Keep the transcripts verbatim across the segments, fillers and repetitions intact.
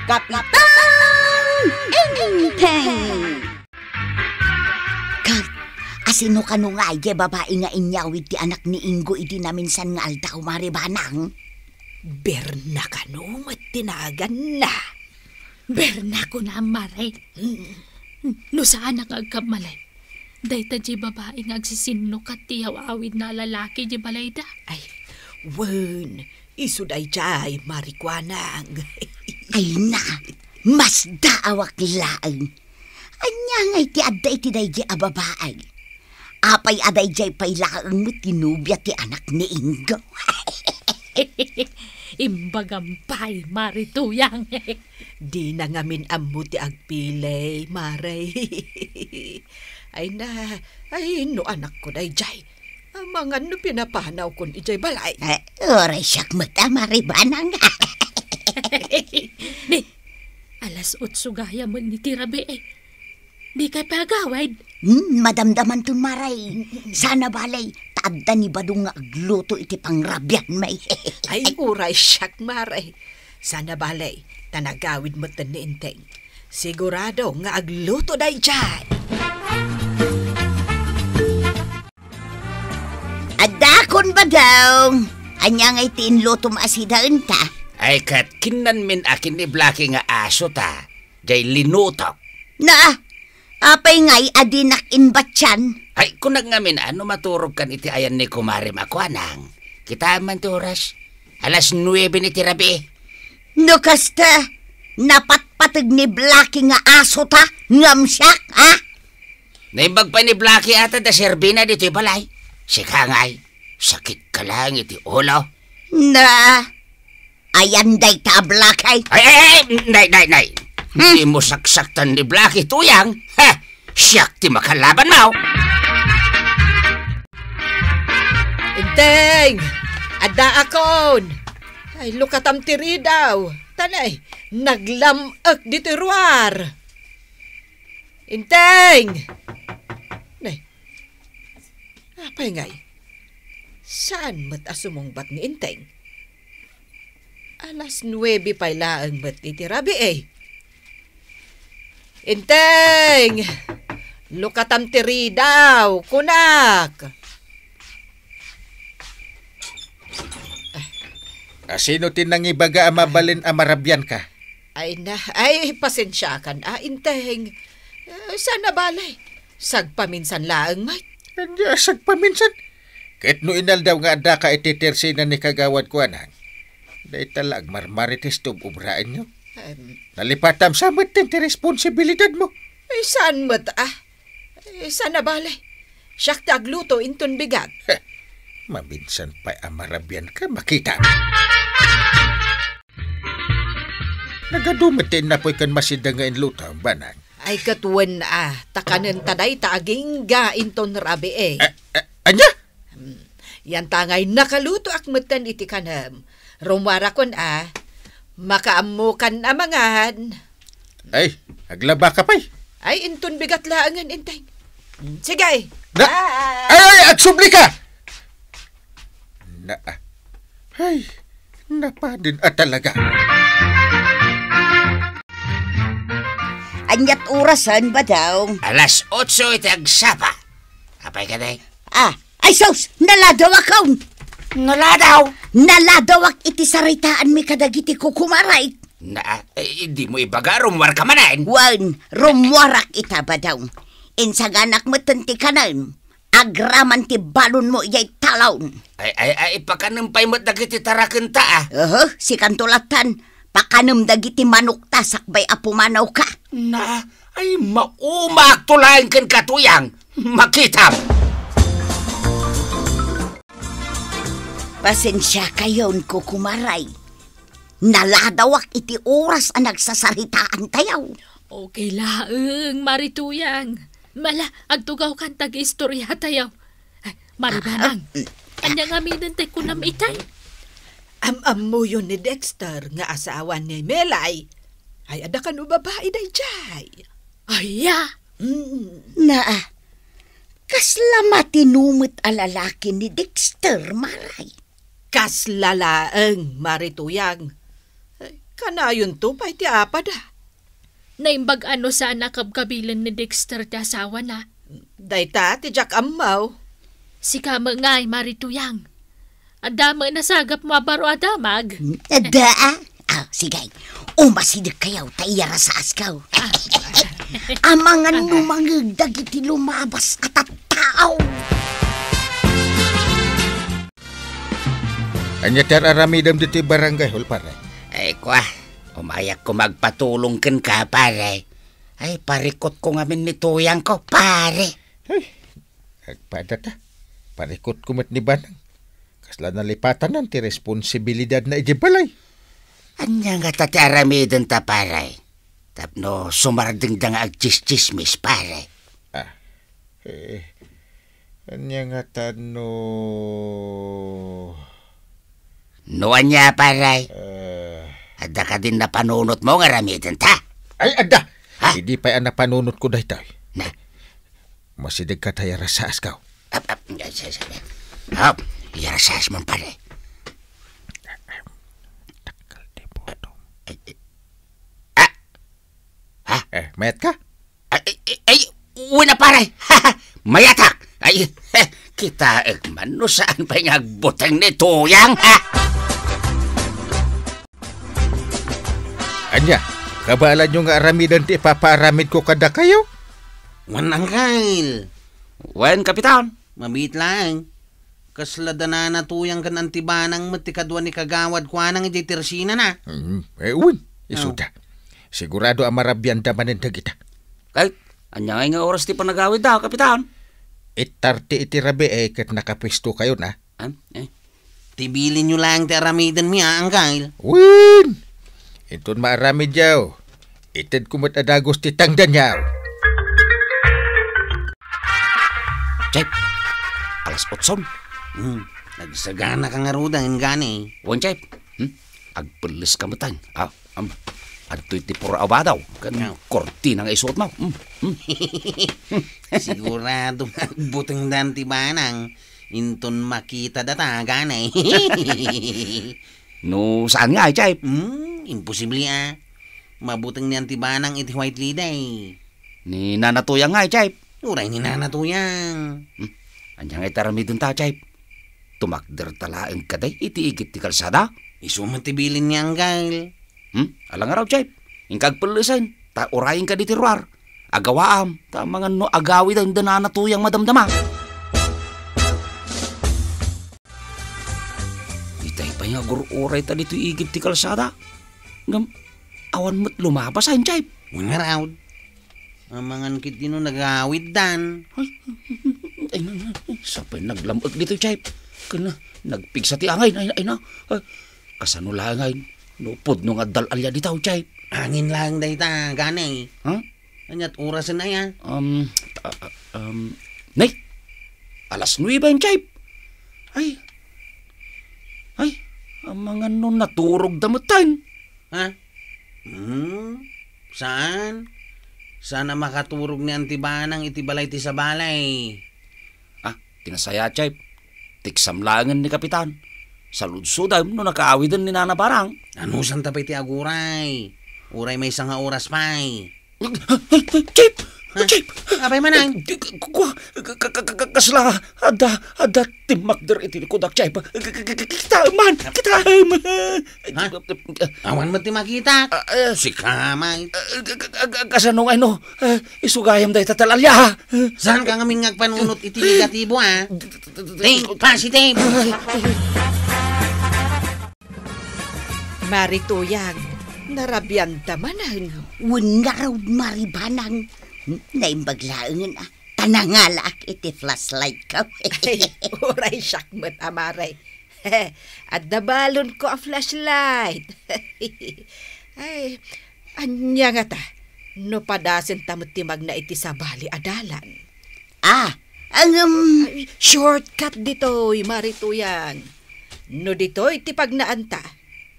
Kapitan Enteng! Ket, asino kano nga idiay babai nga inyawid ti anak ni Ingo idi naminsan nga aldaw, Mare Banang? Berna kano met ti naganna. Berna, kunam, Mare. Mm. No saanak nga agkammalay, dayta diay babai nga agsisinnukat ti yaw-awidna a lalaki diay balayda. Ay, wen, isu daydiay, Mare Kuanang. Ay na, masdaawak laeng. Ania ngay ti adda iti daydiay a babai? Apay a daydiay pay laeng met ti nobia ti anak ni Ingo? Imbagam pay, Mare Tuyang. Dina ngamin ammo ti agpili, Mare. Ay na, ay no anakko daydiay. Amangan no pinapanawkon idiay balay. Eh, uray siak met a, Mare Banang. Ni, alas otso gayam ni ti rabii, eh. Dikay pay agawid? Hmm, madamdamanton, Mare. Sana balay, ta adda ni Badong nga agluto iti pangrabianmi. Ay, uray siak, Mare. Sana balay, ta nagawid metten ni Enteng. Sigurado nga agluto daydiay. Adakon, Badong. Ania ngay ti inlutom a sidaenta? Ay, ket kinnanmin a ken ni Blackie nga aso ta, jay linutok. Na, apay ngay a dinak imbatian? Ay, kunak ngamin a no maturogkan iti ayan ni kumarem a Kuanang, kitaem man ti oras. Alas nuebe ni ti rabii. No kasta, napatpateg ni Blackie nga aso ta, ngem siak, ha? Naimbag pay ni Blackie a ta da serbina ditoy balay. Sika ngay, sakit ka lang iti ulo. Na, ayan dayta a Blackie. Ay, ay, ay, nay, nay, nay. Hmm? Di mo saksaktan ni Blackie, Tuyang. Ha? Siak ti makalaban mo. Enteng! Addaakon! Ay, lukatam ti ridaw. Tanay, naglam-ek ditoy ruar. Enteng! Nay, apay ngay? Saan met a sumungbat ni Enteng? Alas nuebe pay laeng met iti rabii, eh. Enteng! Lukatam ti ridaw, kunak! Asino ti nangibaga a mabalin a marabianka? Ay na, ay, pasensiakan, a, Enteng. Eh, sana balay, sagpaminsan laeng met. Ania, sagpaminsan? Ket no inaldaw nga addaka iti tersina ni Kagawad Kuanang, dayta la agmarmarites ti ub-ubraenyo. Em. Nalipatam sa met ti responsibilidadmo. Ay, saan met, ah? Ay, sana balay. Siak ti agluto inton bigat. Heh, maminsan pay a marabianka, makitam. Nagadu met ti innapoy ken masida nga inluto, Banang. Ay, ket wen, ah, ta kanen ta dayta agingga inton rabii, eh. Eh, eh, ania? Hmm. Yan ta ngay nakalutoak metten iti kanem. Rummuarakon, ah. Makaammokan a mangan. Ay, aglabaka pay. Ay, inton bigat laengen, Enteng. Hmm, sige. Na, Ah! Ay, ay, agsubli ka! Na, ay, napaden a talaga. Aniat orasen, Badong? Alas otso iti agsapa. Apay kadi? Ah, ay sus! Naladawakon! Naladaw? Naladawak iti saritaanmi kadagiti kukumaray. Na, eh, di mo ibaga, rummuarka manen? Wen, rummuarak ita, Badong. Insaganak metten ti kanem. Agraman ti balonmo idiay talon. Ay, ay, ay, pakanem pay met dagiti tarakenta, ah. Oho, sikanto lattan. Pakanem dagiti manokta sakbay a pumanawka. Na, ay, maumaakto laeng kenka, Tuyang. Makitam. Pasensiakayon, kukumaray. Naladawak iti oras a nagsasaritaantayo. Okay laeng, Mare Tuyang. Mala, agtugawkan ta agistoriatayo. Ay, Mare Banang, ah, mm. Ania ngamin ti kunam itay? Am-ammoyo ni Dexter nga asawa ni Melay. Ay, adda kano babai daydiay. Aya? Mm. Naa, kasla matino met a lalaki ni Dexter, Mare. Kasla laeng, Mare Tuyang. Ay, Kanayonto pay ti apada. Naimbag a no saan a kabkabilen ni Dexter ti asawana. Dayta ti diak ammo. Sika met ngay, Mari Tuyang. Adda met nasagapmo a baro a damag. Adda, ah? Ah, sige. Umasidegkayo ta iyarasaskayo. Amangan no mangeg dagiti lumabas a tattao. Ania ti ar-aramidem ditoy barangay hall, pare? Ay, kua, umayak ko magpatulong kenka, pare. Ay, parikutko ngamin ni Tuyangko, pare. Ay, agpada ta. Parikutko met ni Banang. Kasla nalipatanan ti responsibilidadna idiay balay. Ania ngata ti aramidenta, pare? Tapno sumardengda nga agtsistsismis, pare. Ah, eh, ania ngata no... No ania, pare? Eh. Adda kadin napanunotmo nga aramidenta? Ay, adda! Ha? Idi pay a napanunotko daytoy. Na? Masidegka ta iyarasaskayo. Ap, ap, ay, sa, sa, ap, iyarasas man, pare. Dakkel ti boto. Ay, ay. Ah! Ha? Eh, mayat ka? Ay, ay, ay, ay, wen a, pare. Mayatak. Ay, eh, kitaek man no saan pay nga agbuteng ni Tuyang, ha? Ania, kabaelanyo nga aramiden ti ipapaaramidko kadakayo? Wen, Angkel. Wen, Kapitan. Mabiit laeng. Kasla da Nana Tuyang ken Anti Banang met ti kadua ni Kagawad Kuanang idiay tersinana. Mm, eh, wen, isuda. Oh. Sigurado a marabianda manen dagita. Kay, ania ngay nga oras ti panagawidda, Kapitan? Eight thirty iti rabii, eh, ket nakapuestokayo na. Am? Eh? Ti bilinyo laeng ti aramidenmi, a, Angkel. Wen! Inton maaramidyo, itedko met a dagus ti tangdanyo. Chef, alas otson. Hmm, nagsaganaka ngaruden, gani. Wen, Chef. Hmm? Agpelles ka met, ay. Ah, am, adtoy ti puro abadaw, ken kortina nga isuotmo. Hmm, hmm. Sigurado nga agbuteng da Anti Banang. Inton makita data, gani. No saan nga, ay, Chef? Hmm, imposible, a. Mabuteng ni Anti Banang iti White Lady. Ni Nana Tuyang nga, ay, Chef? Uray ni Nana Tuyang. Hmm, ania nga iti aramidenta, Chef? Tumakder ta laeng kadi iti igid ti kalsada? Isu met ti bilin ni Angkel. Hmm, ala ngarud, Chef. Inka agpellesen, ta urayenka ditoy ruar. Agawaam, ta amangan no agawiden da Nana Tuyang madamdama. Itay pay nga agur-urayta ditoy igid ti kalsada. Ngem, awan met lumabas, ay, Chef. Wen ngarud. Amangan ketdi no nagawiddan. Ay, ay, na, na, sa pay naglam-ek ditoy, Chef. Ken nagpigsa ti angin, ay, ay, na. Ah, kasano laeng, ay, no pudno nga dal-alia ditoy, Chef? Angin laeng dayta, gani. Ha? Aniat orasen aya? Um, ah, ah, um, nay, alas nuebe, Chef. Ay, ay, amangan no naturog da metten. Ha? Hmm? Saan? Saan a makaturog ni Anti Banang iti balay ti sabali? Ah, ti nasayaat, Chef. Tiksam laengen ni Kapitan. Saludsodem no nakaawiden ni Nana Banang. Anusanta pay ti aguray? Uray maysa nga oras pay. Chef! Ha? Chef! Apay man, ay? Ku-, ku-, ku-, ka-, ka-, ka-, ka-, kasla, adda, adda timmakder iti likudak, Chef. K-, k-, k-, k-, kitaem man, kitaem. Ha? Awan met ti makita. Ah, eh. Sika, may. Ah, ka-, ka-, ka-, ka-, kasano nga, no? Ah, isugayam dayta tal-alia, ha? Saan ka ngamin nga agpanunot iti negatibo, ha? Think positive. Ay. Mari Tuyang, narabianta manen. Wen ngarud, Mari Banang. Naimbag laengen, a, ta nangalaak iti flashlight ko. Ay, uray siak met, a, Mare. Adda balonko a flashlight. Ay, ania ngata, no padasenta met ti magna iti sabali a dalan? Ah, ngem, ay, shortcut ditoy, Mari Tuyang. No ditoy ti pagnaanta,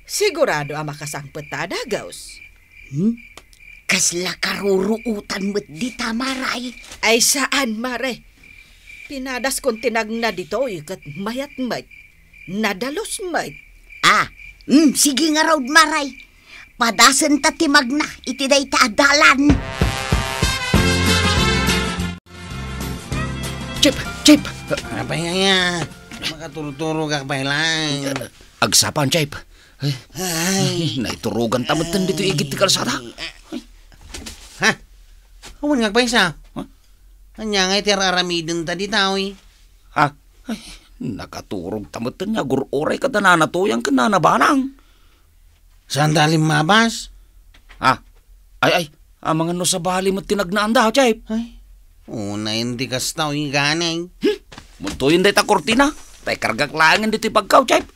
sigurado a makasangpet ta a dagus. Hmm? Kasla karuruotan met dita, Maray? Ay, saan, Mare. Pinadaskon ti nagna ditoy ket mayat met. Nadalus met. Ah, hmm, sige ngarud, Maray. Padasenta ti magna iti dayta a dalan. Chief! Chief! Apay aya? Makaturturogak pay laeng. Agsapa, Chief. Ay, ay, naiturogan ta metten ditoy igid ti kalsada. Ha? Awan nga agpaysa? Ha? Ania nga iti ar-aramidenta ditoy? Ha? Ay, nakaturog ta metten nga agur-uray kada Nana Tuyang ken Nana Banang. Saan ta limmabas? Ha? Ay, ay, amangan no sabali met ti nagnaanda, Chief. Ay, unay indi kasta, uy, gani. Hmm? Muntoyen dayta kurtina. Tay kargak laengen ditoy bagkaw, Chief.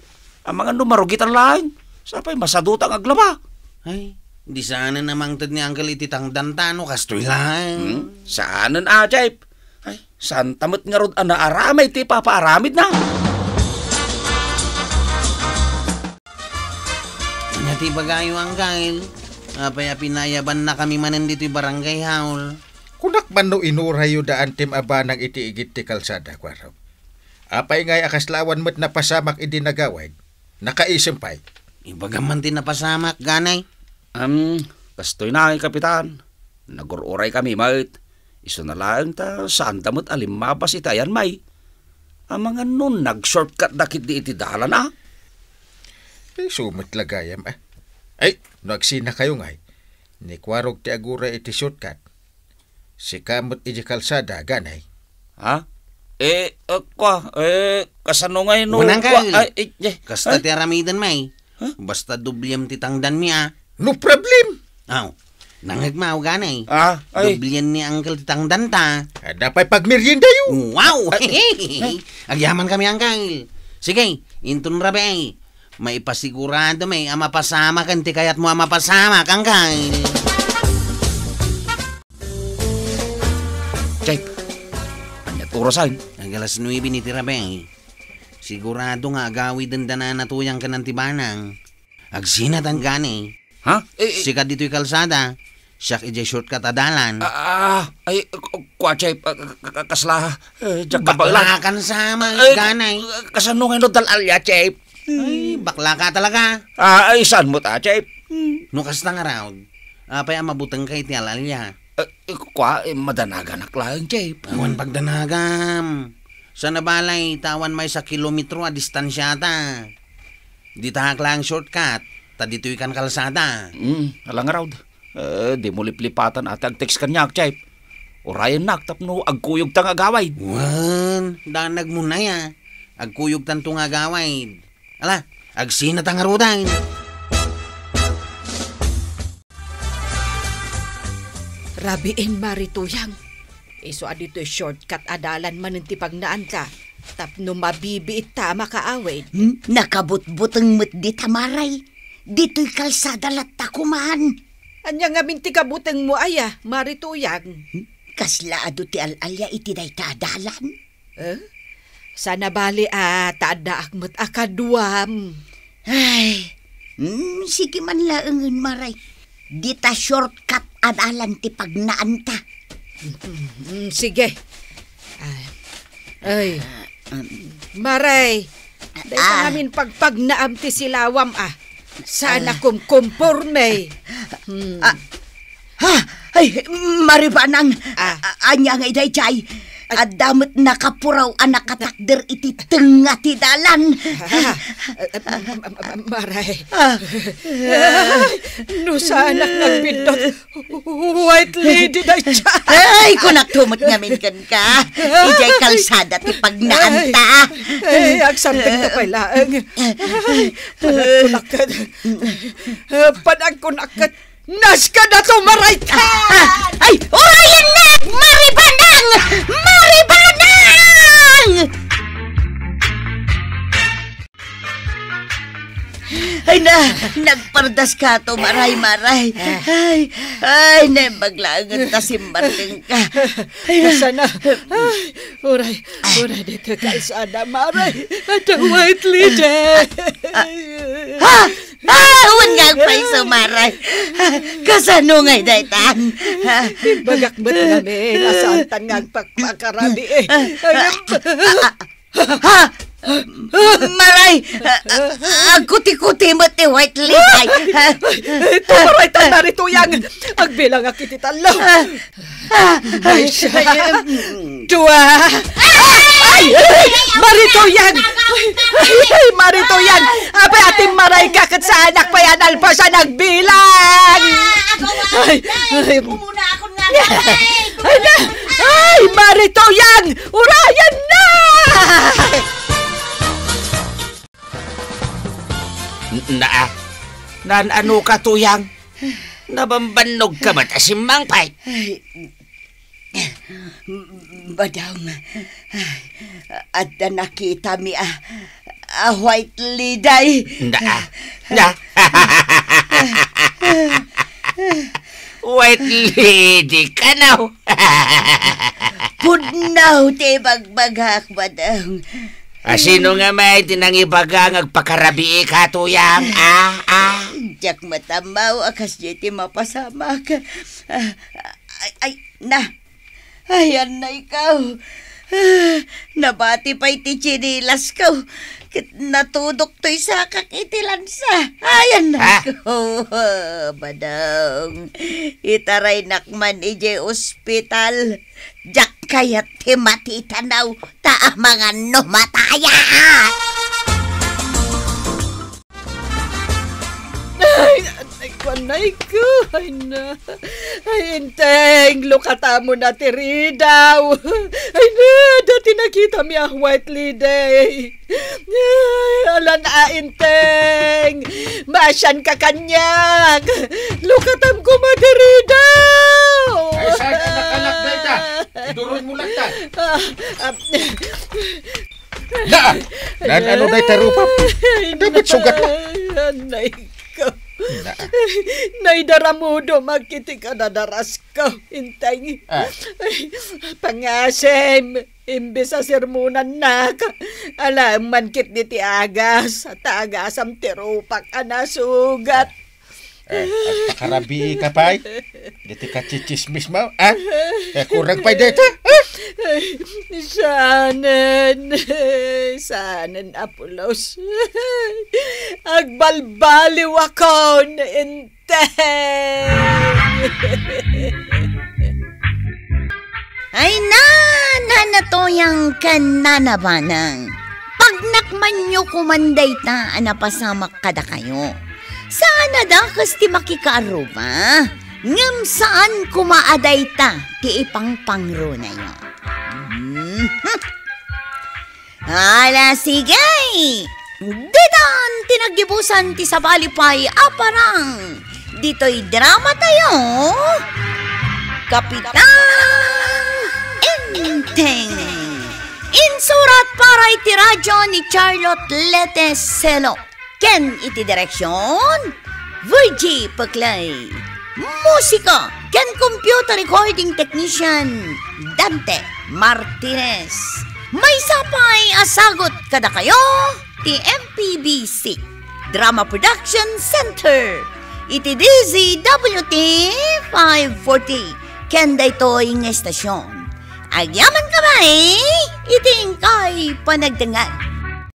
Amangan no marugitan laeng. Sapay masaduta nga aglaba. Ay, di saanen a mangted ni Uncle iti tangdanta no kastoy laeng. Hmm? Saanen a, Chief. Ay, saan ta met ngarud a naaramid ti ipapaaramidna? Ania ti ibagayo, Uncle? Apay a pinayabannakami manen ditoy barangay hall? Kunak man no inurayyo da Antim a Banang iti igid ti kalsada, Kuarog. Apay ngay a kasla awan met napasamak idi nagawid? Nakaisem pay. Ibagam man ti napasamak, gani. Am, kastoy na, Kapitan. Nagur-uray kami met. Isuna laeng ta saanda met a limmabas iti ayan, may. Amangan no nag-shortcut da ketdi iti dalan, a? Isu met la gayam, a. Ay, no agsinakayo ngay, ni Kuarog ti aguray iti shortcut. Sika met iti kalsada, gani. Ha? Eh, eh, kua, eh, kasano ngay no Unang kua-, kal. Ay, eh, eh, Kasta ay. Ti aramiden, may. Ha? Basta dubliem ti tangdanmi, a. No problem. Aw, nangngegmo, gani. Ah, ay. Dublien ni Uncle ti tangdanta. Adda pay pagmeriendayo. Wow! Ay, ay. Agyaman kami, Uncle. Sige, inton rabii. Maipasigurado mi a mapasamak ken ti kayatmo a mapasamak, Uncle. Chief, aniat orasan? Ag alas nuebe ni ti rabii. Sigurado nga agawiden da Nana Tuyang ken Anti Banang. Agsinatan gani. Ha? Eh, eh. Sika ditoy kalsada, siak idiay shortcut a dalan. Ah, ah, ay, k-, kua, Chief, ah, k-, k-, kasla, eh, diak kabaelan. Baklakan sa, ma-, Ay, ganay. Kasano ngay no dal-alia, Chief? Ay, bakla ka talaga. Ah, ay, saan met a, Chief? Hmm. No kasta ngarud, apay a mabutengka iti al-alia? Eh, eh, kua, eh, madanaganak laeng, Chief. Awan pagdanagam. Saan a balay, ta awan maysa kilometro a distansiata. Ditaak laeng shortcut, ta ditoykan kalsada. Mm, ala ngarud. Eh, dimo liplipatan a ti ag-text kaniak, Chief. Urayennak tapno agkuyogta nga agawid. Wen, danagmo nay a. Agkuyogtanto nga agawid. Ala, agsinata ngaruden. Rabiin, Mari Tuyang. Isu a ditoy shortcut a dalan manen ti pagnaanta, tapno mabibiitta a makaawid. Hmm? Nakabutbuteng met dita, Mari. Ditoy kalsada latta koman. Ania ngamin ti kabutengmo aya, Mari Tuyang? Hmm? Kasla adu ti al-alia iti dayta a dalan? Eh? Saan a bali a ta addaak met a kaduam. Ay, mm, sige man laengen, Maray. Dita shortcut a dalan ti pagnaanta. Mm, sige. Ay. Ay. Ah, um. Maray, dayta Ah. ngamin pagpagnaam ti silawam, a. Saan a Ah. kumkomporme. Hmm. Ah. Ha? Ay, Mari Banang. Ah. A-, ania ngay daydiay? Ay. Adda met nakapuraw a nakatakder iti tengnga ti dalan. Ah. Maray. Ah. Ay, no saanak nagbiddut, White Lady daydiay. Ay, kunakto met ngamin kenka. Idiay kalsada ti pagnaanta. Ay, ay, agsardengta pay laeng. Ay, panagkunak ket. Panagkunak ket. Naskadato, Maray ta! Ah, ay, urayennak, Mari Banang! Mari Banang! Ay na, nagpardaskato, Maray, Maray. Ah. Ay, ay, naimbag laeng ta simmarlengka. Ay na. Nasaan a? Ay, uray, uray, ditoy kalsada, Maray. Adda White Lady. Ah, ah, ah, wen nga agpayso, Maray. Kasano ngay daytan? Imbagak met ngamin a saantan nga agpakpakarabii. Ah, ah, ah, Ha? Maray! Agkuti-kuti met ti White Lady. Ay, ay, ay, tumaray ta, Mari Tuyang. Agbilangak iti tallo. Ah, ay, ay, dua. Ay, ay, Mari Tuyang. Ay, ay, Mari Tuyang. Apay, atim maray ka ket saanak pay a nalpasan agbilang. Ay, ay. Ay, na. Ay, Mari Tuyang. Urayan na. N-, naa. Naan-ano ka, Tuyang? Nabambannog ka met a simmangpet? Ay, Badong, adda nakitami a, a white lady. Naa. Na? White lady kano? Pudno ti ibagbagak, Badong. A, sino nga may ti nangibaga nga agpakarabii ka, Tuyang? Ah, ah. Diak matammaw a kasdiay ti mapasamak. Ah, ay, ay, na. Ay, annay ko. Ah, nabati pay ti tsinilas ko. Ket natudok toy sakak iti lansa. Ay, annay ko. Ah, Badong. Itaraynak man idiay ospital. Diak kayat ti matitanaw, ta amangan no matayak. Ay, annay ko, annay ko. Ay, na. Ay, Enteng, lukatamo na ti ridaw. Ay, na, dati nakitami a white lady. Ay, alan a, Enteng. Maasianka kaniak. Lukatam koma ti ridaw. Ay, saan ka nakanak dayta? Iduron mo lang ta. Ah, ah. Na! Nan-ano dayta rupa? Dapat sugat na. Annay ko. Na. Naidaramudom a kiti kadadarasko, Enteng. Ah. Pangasim, imbes a sermonannak, alaem man ketdi ti agas, ta agasam ti rupak a nasugat. Eh, agpakarabii ka pay? Diti kachichismis mo, ah? Eh, kurang pay deta, ah? Ay, saanen, saanen a pulos. Agbalbaliw akon, Enteng. Ay, na, Nana Tuyang ken Nana Banang. Pagnakmanyo koman dayta a napasamak kadakayo. Saan a dakes ti makikaarruba, ngem saan koma a dayta ti ipangpangrunayo. Mhm. Ala, sige! Ditan ti naggibusan ti sabali pay a parang ditoy drama tayo, Kapitan Enteng. Insurat para iti radyo ni Charlotte Lete Celo. Ken iti direksyon, Virgie Peclay. Musika ken computer recording technician, Dante Martinez. Maysa pay a sagut kadakayo ti M P B C Drama Production Center iti D Z W T five forty ken daytoy nga estasyon. Agyamankami iti inkay panagdengngeg.